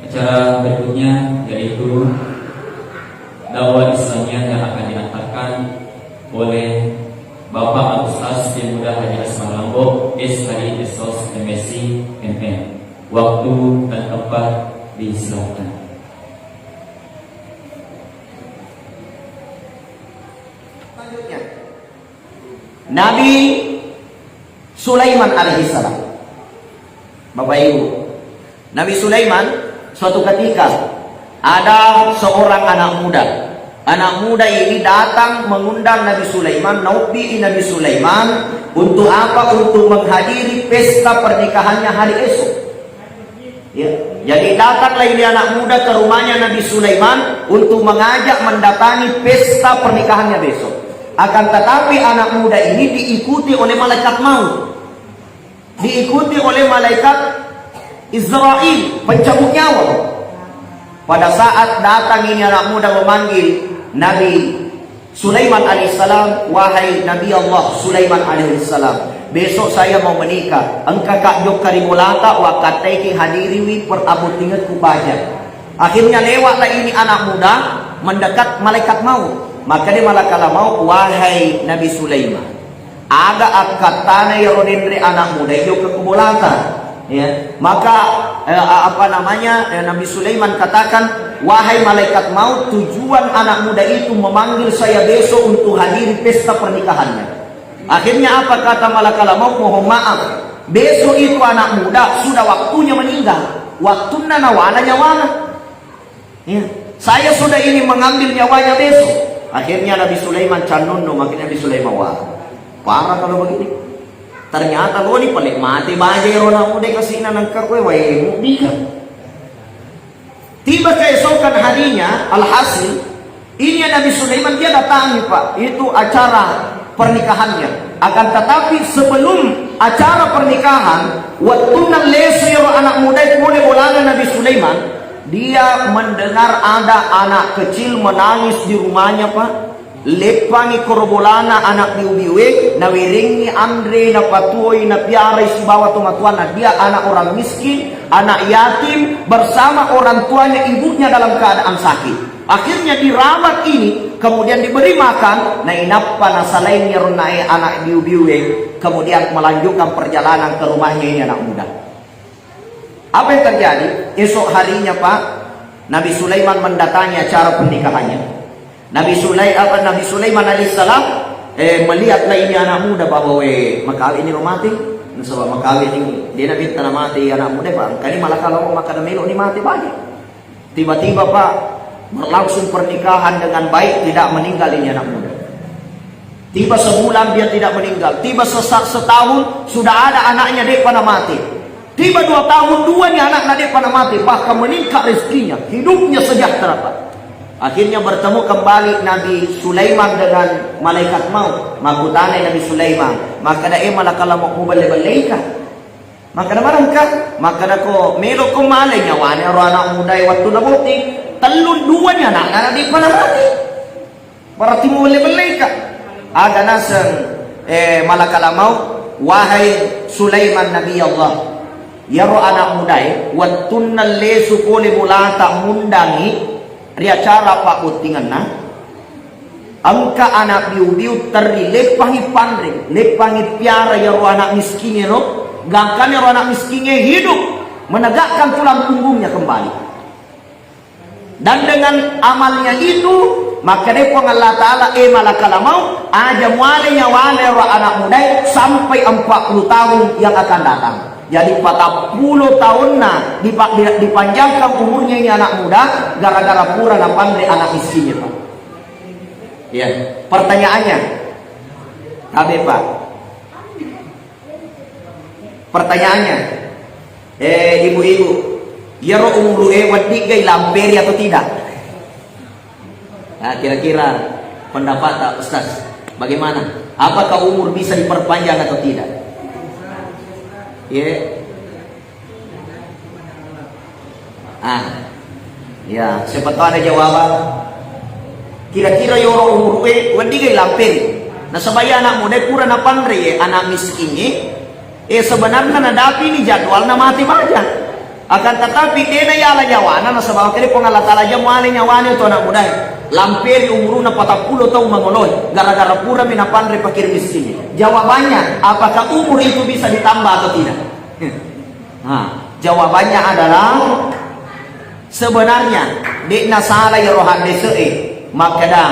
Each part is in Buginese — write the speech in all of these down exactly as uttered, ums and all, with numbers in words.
Acara berikutnya yaitu dakwah Islamiyah yang akan diantarkan oleh Bapak Al Ustaz Pemuda Haji Asmar Lombok, S H I, S Sos, M Sc, M M. Waktu dan tempat disilakan. Selanjutnya, Nabi Sulaiman alaihissalam. Bapak Ibu, Nabi Sulaiman, suatu ketika ada seorang anak muda. Anak muda ini datang mengundang Nabi Sulaiman, naubbi Nabi Sulaiman untuk apa? Untuk menghadiri pesta pernikahannya hari esok. Ya. Jadi datanglah ini anak muda ke rumahnya Nabi Sulaiman untuk mengajak mendatangi pesta pernikahannya besok. Akan tetapi anak muda ini diikuti oleh malaikat maut. Diikuti oleh malaikat Israel, pencabut nyawa. Pada saat datang ini anak muda memanggil Nabi Sulaiman alaihissalam, "Wahai Nabi Allah Sulaiman alaihissalam, besok saya mau menikah. Engka ka jokka ri bolata, wakkattaiki hadiriwi perabottingekku baja." Akhirnya lewatlah ini anak muda, mendekat malaikat maut. Maka dia malakala maut, "Wahai Nabi Sulaiman, aga akkattana iyaro denre anak muda jokka ku bolata?" Ya, maka, eh, a-, apa namanya, eh, Nabi Sulaiman katakan, "Wahai malaikat maut, tujuan anak muda itu memanggil saya besok untuk hadiri pesta pernikahannya." Akhirnya apa kata malakal maut? "Mohon maaf, besok itu anak muda sudah waktunya meninggal, waktunna nawala nyawana." Ya. "Saya sudah ini mengambil nyawanya besok." Akhirnya Nabi Sulaiman cannunnu, makin Nabi Sulaiman, "Wah, parah kalau begini. Ternyata loni pale mate baja ero anak muda kasina nangka kowe wae mudika." Tiba keesokan harinya, alhasil, ini ya Nabi Sulaiman dia datangi, Pak. Itu acara pernikahannya. Akan tetapi sebelum acara pernikahan, waktunna lesu ero anak muda pole bolana Nabi Sulaiman, dia mendengar ada anak kecil menangis di rumahnya, Pak. Leppangi koro bolana anak biu-biue, nawerengi anre, napatuoi, napiarai sibawa tomatoanna. Dia anak orang miskin, anak yatim, bersama orang tuanya, ibunya dalam keadaan sakit. Akhirnya dirawat ini, kemudian diberi makan, nainappa nasalaini ronnae anak biu-biue, kemudian melanjutkan perjalanan ke rumahnya ini anak muda. Apa yang terjadi? Esok harinya, Pak, Nabi Sulaiman mendatangi acara pernikahannya. Nabi Sulai-, apa, Nabi Sulaiman alaihissalam, eh, melihatlah ini anak muda, bahwa, "We, makawi ini ro mate." Nasaba makawi ini, dia Nabi tanah mate, anak muda, Pak. Engkani malah kalau maka melo ni mate bagi. Tiba-tiba, Pak, berlangsung pernikahan dengan baik, tidak meninggal ini anak muda. Tiba sebulan dia tidak meninggal, tiba sesa-, setahun sudah ada anaknya de'pa na mate. Tiba dua tahun, dua ni anakna de'pa na mate, bahkan meningkat rezekinya, hidupnya sejahtera, Pak. Akhirnya bertemu kembali Nabi Sulaiman dengan malaikat maut. Makkutanai Nabi Sulaiman, makkeda, "Eh, malakal maut, mubelle-belleika?" Makkeda, "Marengka?" Makkeda, "Ko melo ko male nyawane ro anak mudae wattunna botting. Tellung dua ni anakna de'pa na mate. Berarti mubelle-belleika?" Aga naseng, eh, malakal maut, "Wahai Sulaiman Nabi Allah, iyaro anak mudae wattunna lesu pole bolata mundangi ri acara pabbottingenna, engka anak biu-biu terri, leppangi panre, leppangi piara iyaro anak miskinge ro, gangkanna ro anak miskinge hidup, menegakkan tulang punggungnya kembali." Dan dengan amalnya itu, makkeda Puang Allah Ta'ala, "Eh, malakal maut, aja muale nyawane ro anak mudae sampai empat puluh tahun yang akan datang." Jadi, patappulo tahunna dipa-, di-, dipanjangkan umurnya ini anak muda gara-gara pura napanre anak miskinnya, Pak. Ya, pertanyaannya, tabe, Pak. Pertanyaannya, eh, ibu-ibu, iyaro umuru e weddigga ilamperi atau tidak? Nah, kira-kira pendapat Ustaz, bagaimana? Apakah umur bisa diperpanjang atau tidak? Ya. Ah, ya, siapa tahu ada jawaban. Kira-kira yoro umur e weddigga ilamperi. Nasaba iya anak muda pura napanre ye anak miskin ye. Eh, sebenarnya nadapi ini jadwalna mate baja. Akan tetapi, dena yala nyawana, nasaba kede Puang Allah Ta'ala aja muale nyawana itu anak muda. Lamperi umuruna patappulo taung mangoloi, gara-gara purami napanre fakir miskin. Jawabannya, apakah umur itu bisa ditambah atau tidak? Nah, jawabannya adalah, sebenarnya, de'na salah iyaro haddese'e. Makkeda,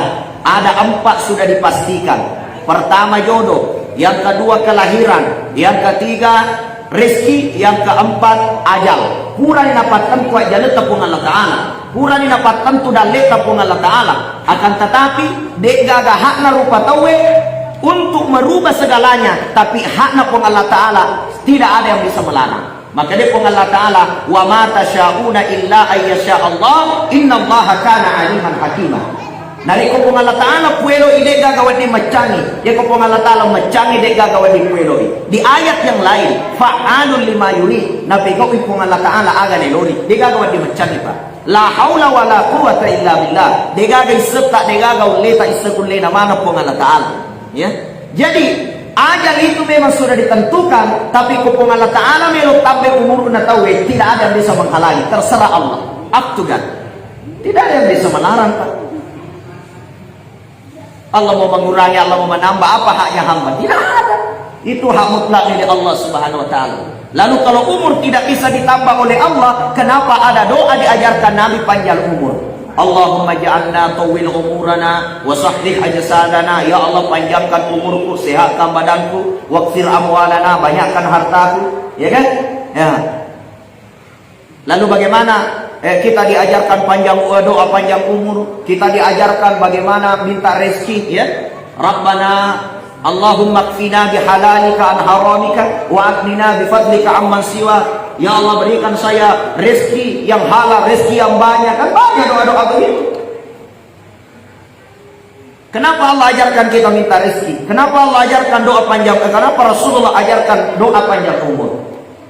ada empat sudah dipastikan. Pertama, jodoh. Yang kedua, kelahiran. Yang ketiga, rezeki. Yang keempat, ajal. Purani napattentu ajjaletta Puang Allah Ta'ala. Purani napattentu dalletta Puang Allah Ta'ala. Akan tetapi, de'gaga hakna rupa tauwe untuk merubah segalanya. Tapi hakna Puang Allah Ta'ala, tidak ada yang bisa melarang. Makkeda Puang Allah Ta'ala, "Wa ma tasyauna illa an yasya Allah, innallaha kana aliman hakima." Narekko Puang Allah Ta'ala pueloi, de'gaga wedding maccangi. Yako Puang Allah Ta'ala maccangi, de'gaga wedding pueloi. Di ayat yang lain, fa'alul lima yuri, napegau'i Puang Allah Ta'ala aga lelori, de'gaga wedding maccangi, Pak. La haula wala quwwata illa billah. De'gaga issetta, de'gaga ulleta, isseng ullena maneng Puang Allah Ta'ala. Ya. Jadi, ajal itu memang sudah ditentukan, tapi ko Puang Allah Ta'ala melo tambai umurna tauwe, tidak ada yang bisa menghalangi, terserah Allah. Up to God. Tidak ada yang bisa melarang, Pak. Allah mau mengurangi, Allah mau menambah, apa haknya hamba? Tidak ada. Itu hak mutlak milik Allah Subhanahu wa Ta'ala. Lalu, kalau umur tidak bisa ditambah oleh Allah, kenapa ada doa diajarkan Nabi panjang umur? Allahumma ja'alna tawil umurana wa sahih ajsadana. Ya Allah, panjangkan umurku, sehatkan badanku, wakfir amwalana, banyakkan hartaku, ya kan? Ya. Lalu bagaimana, eh, kita diajarkan panjang, eh, doa panjang umur, kita diajarkan bagaimana minta rezeki, ya. Rabbana, Allahumma kfina bihalalika an haramika, wa aghnina bifadlika amman siwa. Ya Allah, berikan saya rezeki yang halal, rezeki yang banyak. Kan banyak doa-doa begitu. Kenapa Allah ajarkan kita minta rezeki? Kenapa Allah ajarkan doa panjang? Eh, kenapa Rasulullah ajarkan doa panjang umur?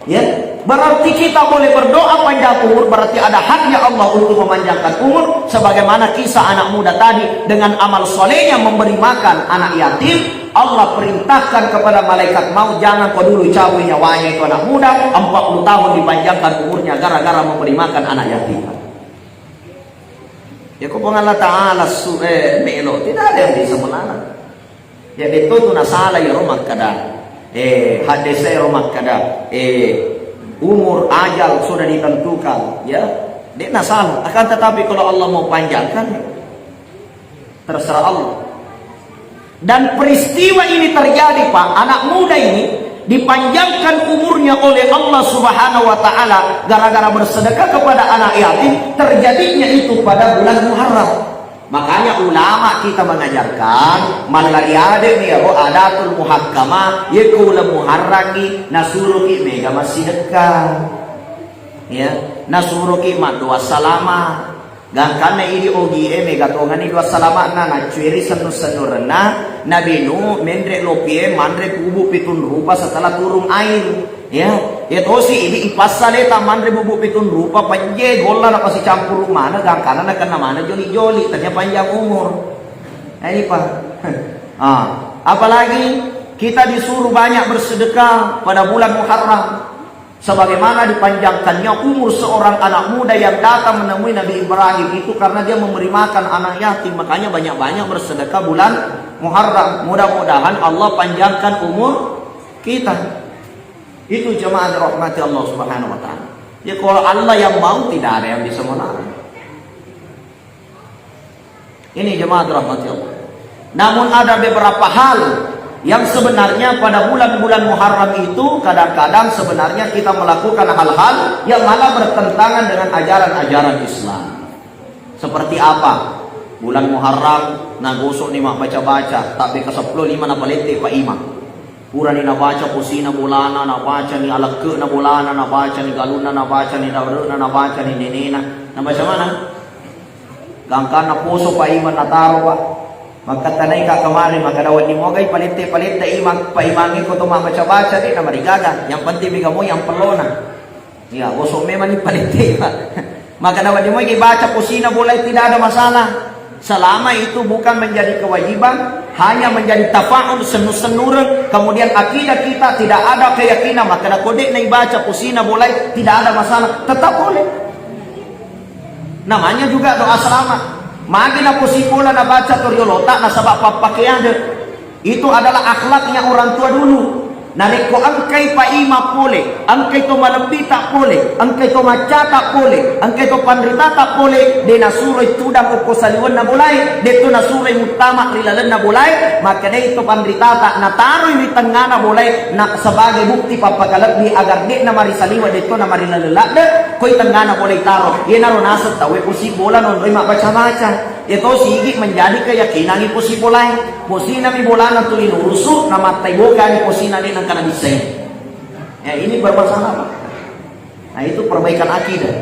Ya, berarti kita boleh berdoa panjang umur, berarti ada haknya Allah untuk memanjangkan umur. Sebagaimana kisah anak muda tadi, dengan amal solehnya memberi makan anak yatim, Allah perintahkan kepada malaikat maut, "Jangan kau dulu cabut nyawanya itu anak muda, empat puluh tahun dipanjangkan umurnya gara-gara memberi makan anak yatim." Ya, ko Puang Allah Ta'ala su-, eh, melo, tidak ada yang bisa melarang. Ya, detto tu nasala iyaro makkeda, eh, hadis iyaro makkeda, eh, umur ajal sudah ditentukan, ya. Dek nasala. Akan tetapi, kalau Allah mau panjangkan, terserah Allah. Dan peristiwa ini terjadi, Pak, anak muda ini dipanjangkan umurnya oleh Allah Subhanahu wa Ta'ala gara-gara bersedekah kepada anak yatim. Terjadinya itu pada bulan Muharram. Makanya ulama kita mengajarkan, mallari ade'mi iyaro adatul muhakkamah, yekko uleng Muharrangngi, nasuroki mega massidekka. Ya, nasuroki maddoa salama. Gangkanna idi ogie mega tongani doa salama'na, naccueri sennu-sennurenna Nabi Nuh menre lopie manre bubuk pitung rupa setelah turun air. Ya, ya tosi idi ipassa leta manre bubuk pitung rupa, pejje golla napasicampuru maneng, gangkanna nakenna maneng joli-joli, tania panjang umur. Ini, Pak. Ah, apalagi kita disuruh banyak bersedekah pada bulan Muharram. Sebagaimana dipanjangkannya umur seorang anak muda yang datang menemui Nabi Ibrahim itu karena dia memberi makan anak yatim, makanya banyak-banyak bersedekah bulan Muharram. Mudah-mudahan Allah panjangkan umur kita. Itu jemaah dirahmati Allah Subhanahu wa Ta'ala. Ya, kalau Allah yang mau, tidak ada yang bisa melarang. Ini jemaah dirahmati Allah. Namun, ada beberapa hal yang sebenarnya pada bulan-bulan Muharram itu kadang-kadang sebenarnya kita melakukan hal-hal yang malah bertentangan dengan ajaran-ajaran Islam. Seperti apa? Bulan Muharram, nagosok ni mabbaca-baca, tapi ke sepuluh lima napalette Pak Imam. Purani nabaca posina bolana, nabacani alekke'na bolana, nabacani galunna, nabacani dare'na, nabacani nenena. Nabaca mana? Gangkanna poso Pak Imam nataro, Pak. Makkatanaika kemarin, makkada wedding mogai palette-palette Imam, Pak Imam iko to mabbaca-baca, de' namarigaga. Yang penting mega moi ampellona. Iya, gosok memang ni palette, Pak. Makkada wedding moi baca posina bolai, tidak ada masalah. Selama itu bukan menjadi kewajiban, hanya menjadi tafaul, sennu-sennureng, kemudian akidah kita tidak ada keyakinan, maka ko de'na ibaca posina bolai, tidak ada masalah, tetap boleh. Namanya juga doa selamat. Magi na posi bola nabaca to riolota nasaba pappakeade. Itu adalah akhlaknya orang tua dulu. Narekko engkai paima pole, engkai to malebbita pole, engkai to maccata pole, engkai to panritata pole, de nasuroi tudang okko saliwenna bolae, de to nasuroi muttama ri lalenna bolae, makkedai to panritata nataroi ri tengngana bolae, na sebagai bukti pappakalebbi agar de'na marisaliweng, de to namarilale ladde, koi tengngana bolae taro. Iyanaro naseng tauwe posi bola nonroi mabbaca-baca. Iya to sigi menjadi keyakinan iposi bolae. Posinami bolana tuli nurusu, namattai bokani posina de nengka nabissai. Ya, ini bermasalah, Pak. Nah, itu perbaikan akidah.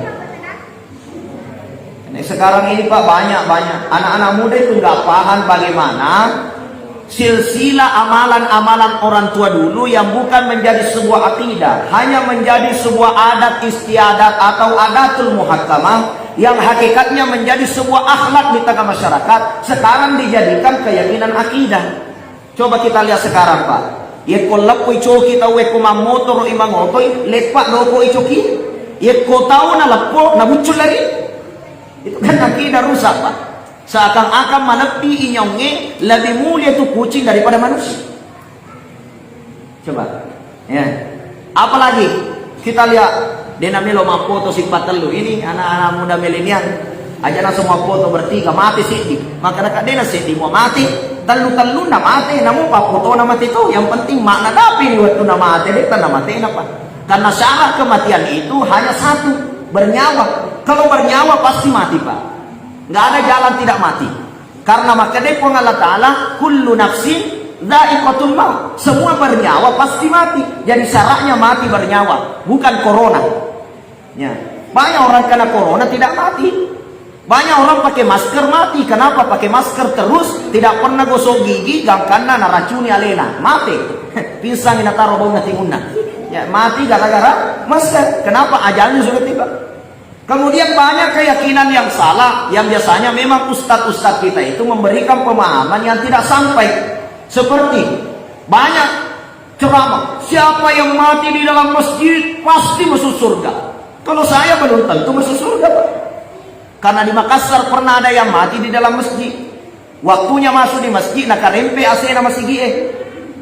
Nah, sekarang ini, Pak, banyak-banyak anak-anak muda itu nggak paham bagaimana silsilah amalan-amalan orang tua dulu yang bukan menjadi sebuah akidah, hanya menjadi sebuah adat istiadat atau adatul muhakkamah yang hakikatnya menjadi sebuah akhlak di tengah masyarakat, sekarang dijadikan keyakinan akidah. Coba kita lihat sekarang, Pak. Yekko leppoi coki tau, yekko mammotoro i mangotoi, leppa doko i coki. Yekko tau na leppo, na buccul lari. Itu kan akidah rusak, Pak. Seakan-akan malebbi inyaunge lebih mulia tu kucing daripada manusia. Coba. Ya. Apalagi kita lihat, de namelo mappoto sipattellu ini anak-anak muda milenial. Aja langsung mappoto bertiga, mate seddi. Maka dekat dena seddi mau mate, tellu-tellunna mate, namu pappotona mate to. Yang penting makna dapi ni waktu na mate, de tanna mate napa. Karena syarat kematian itu hanya satu, bernyawa. Kalau bernyawa pasti mati, Pak. Nggak ada jalan tidak mati. Karena makkedai Puang Allah Ta'ala, "Kullu nafsin dha'iqatul maut." Semua bernyawa pasti mati. Jadi syaratnya mati bernyawa, bukan corona. Ya. Banyak orang kena corona tidak mati. Banyak orang pakai masker mati. Kenapa pakai masker terus? Tidak pernah gosok gigi, gangkanna naracuni alena. Mati. Pingsan nataro baunna timunna. Ya, mati gara-gara masker. Kenapa? Ajalnya sudah tiba. Kemudian banyak keyakinan yang salah yang biasanya memang ustadz-ustadz kita itu memberikan pemahaman yang tidak sampai. Seperti banyak ceramah, siapa yang mati di dalam masjid pasti masuk surga. Kalau saya belum tentu masuk surga, Pak. Karena di Makassar pernah ada yang mati di dalam masjid. Waktunya masuk di masjid, nakarempe A C-na masigi'e.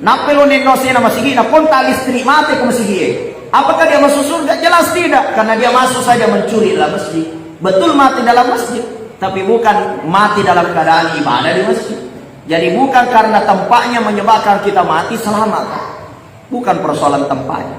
Nappelo nenno A C-na masigi, nakontak listrik, mate ke masigi'e. Apakah dia masuk surga? Jelas tidak, karena dia masuk saja mencuri dalam masjid. Betul mati dalam masjid, tapi bukan mati dalam keadaan ibadah di masjid. Jadi bukan karena tempatnya menyebabkan kita mati, selamat. Bukan persoalan tempatnya.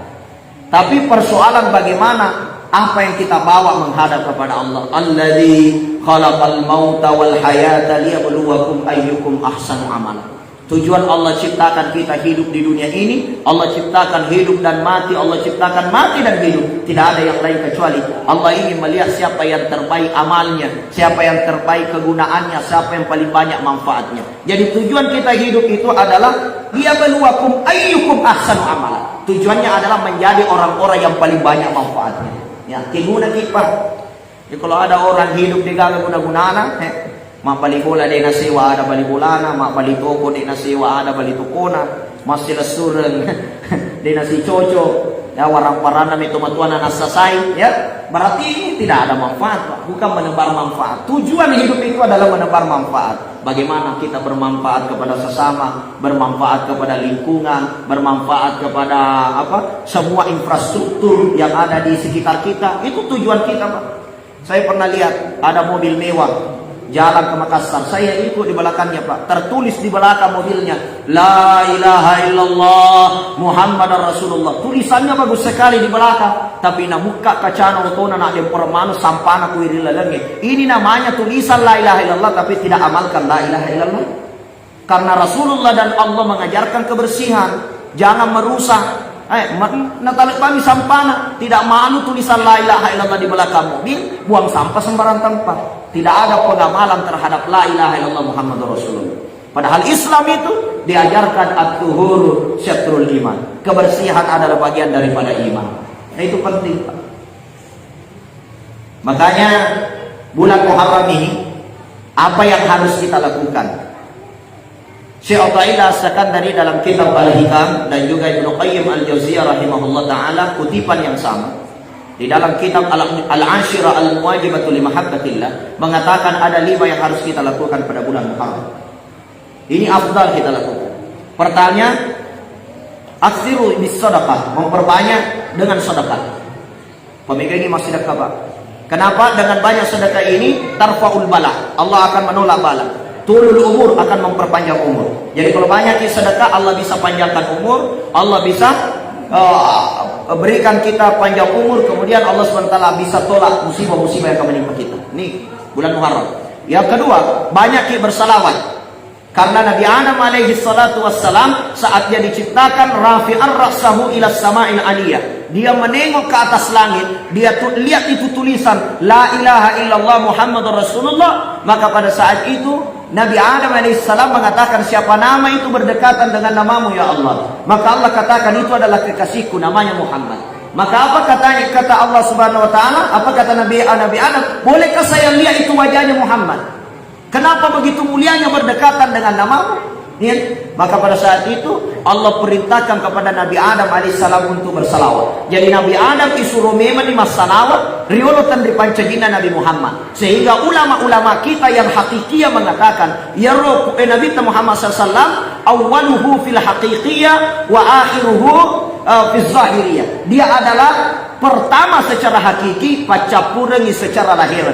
Tapi persoalan bagaimana apa yang kita bawa menghadap kepada Allah. Alladzi khalaqal mauta wal hayata liyabluwakum ayyukum ahsanu amala. Tujuan Allah ciptakan kita hidup di dunia ini, Allah ciptakan hidup dan mati, Allah ciptakan mati dan hidup. Tidak ada yang lain kecuali Allah ingin melihat siapa yang terbaik amalnya, siapa yang terbaik kegunaannya, siapa yang paling banyak manfaatnya. Jadi tujuan kita hidup itu adalah liyabluwakum ayyukum ahsanu amala. Tujuannya adalah menjadi orang-orang yang paling banyak manfaatnya. Ya, keguna kipa. Ya, kalau ada orang hidup degaga guna-gunana, eh, mabbali bola de nasewa ada bali bolana, mabbali toko de nasewa ada bali tokona, massilessureng de nasicoco, ya, warang-paranna mi tomatoana nassasai, ya, berarti ini tidak ada manfaat, Pak. Bukan menebar manfaat. Tujuan hidup itu adalah menebar manfaat. Bagaimana kita bermanfaat kepada sesama, bermanfaat kepada lingkungan, bermanfaat kepada apa, semua infrastruktur yang ada di sekitar kita. Itu tujuan kita, Pak. Saya pernah lihat ada mobil mewah jalan ke Makassar. Saya ikut di belakangnya, Pak. Tertulis di belakang mobilnya, "La ilaha illallah Muhammadar Rasulullah." Tulisannya bagus sekali di belakang. Tapi nabuka kacana otona, nak dempor manu sampana kuiri lalengnge. Ini namanya tulisan la ilaha illallah, tapi tidak amalkan la ilaha illallah. Karena Rasulullah dan Allah mengajarkan kebersihan, jangan merusak. Eh, ma-, natalebbami sampana, tidak manu tulisan la ilaha illallah di belakang mobil, buang sampah sembarang tempat. Tidak ada pengamalan terhadap la ilaha illallah Muhammadur Rasulullah. Padahal Islam itu diajarkan at-tuhuru syatrul iman. Kebersihan adalah bagian daripada iman. Nah, itu penting, Pak. Makanya bulan Muharram ini Apa yang harus kita lakukan? Syekh Athaillah As-Sakandari dalam kitab Al-Hikam dan juga Ibnu Qayyim Al-Jauziyah rahimahullah ta'ala, kutipan yang sama, di dalam kitab Al- Al-Ashirah Al-Muwajibatu li Mahabbatillah, mengatakan ada lima yang harus kita lakukan pada bulan Muharram. Ini afdal kita lakukan. Pertama, aksiru bis sadaqah, memperbanyak dengan sedekah. Pemegangi masih sedekah, Pak. Kenapa? Dengan banyak sedekah ini, tarfaul bala. Allah akan menolak bala. Tulul umur, akan memperpanjang umur. Jadi kalau banyak sedekah, Allah bisa panjangkan umur, Allah bisa, eh, berikan kita panjang umur, kemudian Allah subhanahu wa taala bisa tolak musibah-musibah yang akan menimpa kita. Nih, bulan Muharram. Yang kedua, banyak bersalawat. Karena Nabi Adam alaihi salatu wassalam, saat dia diciptakan, rafi'ar ra'sahu ila sama'il aliyah. Dia menengok ke atas langit, dia tu- lihat itu tulisan la ilaha illallah Muhammadur Rasulullah. Maka pada saat itu Nabi Adam alaihissalam mengatakan, "Siapa nama itu berdekatan dengan namamu, ya Allah?" Maka Allah katakan, "Itu adalah kekasihku, namanya Muhammad." Maka apa katanya, kata Allah Subhanahu wa taala, apa kata Nabi Nabi Adam, "Bolehkah saya lihat itu wajahnya Muhammad? Kenapa begitu mulianya berdekatan dengan namamu?" Ya. Maka pada saat itu Allah perintahkan kepada Nabi Adam alaihissalam untuk bersalawat. Jadi Nabi Adam disuruh memang di masalawat, riolo tenri pancajinna Nabi Muhammad. Sehingga ulama-ulama kita yang hakikiyah mengatakan, ya roh, eh, Nabi Muhammad sallallahu alaihi wasallam, awwaluhu fil hakikiyah wa akhiruhu, eh, fil zahiriyah. Dia adalah pertama secara hakiki, paccappurengi secara lahir.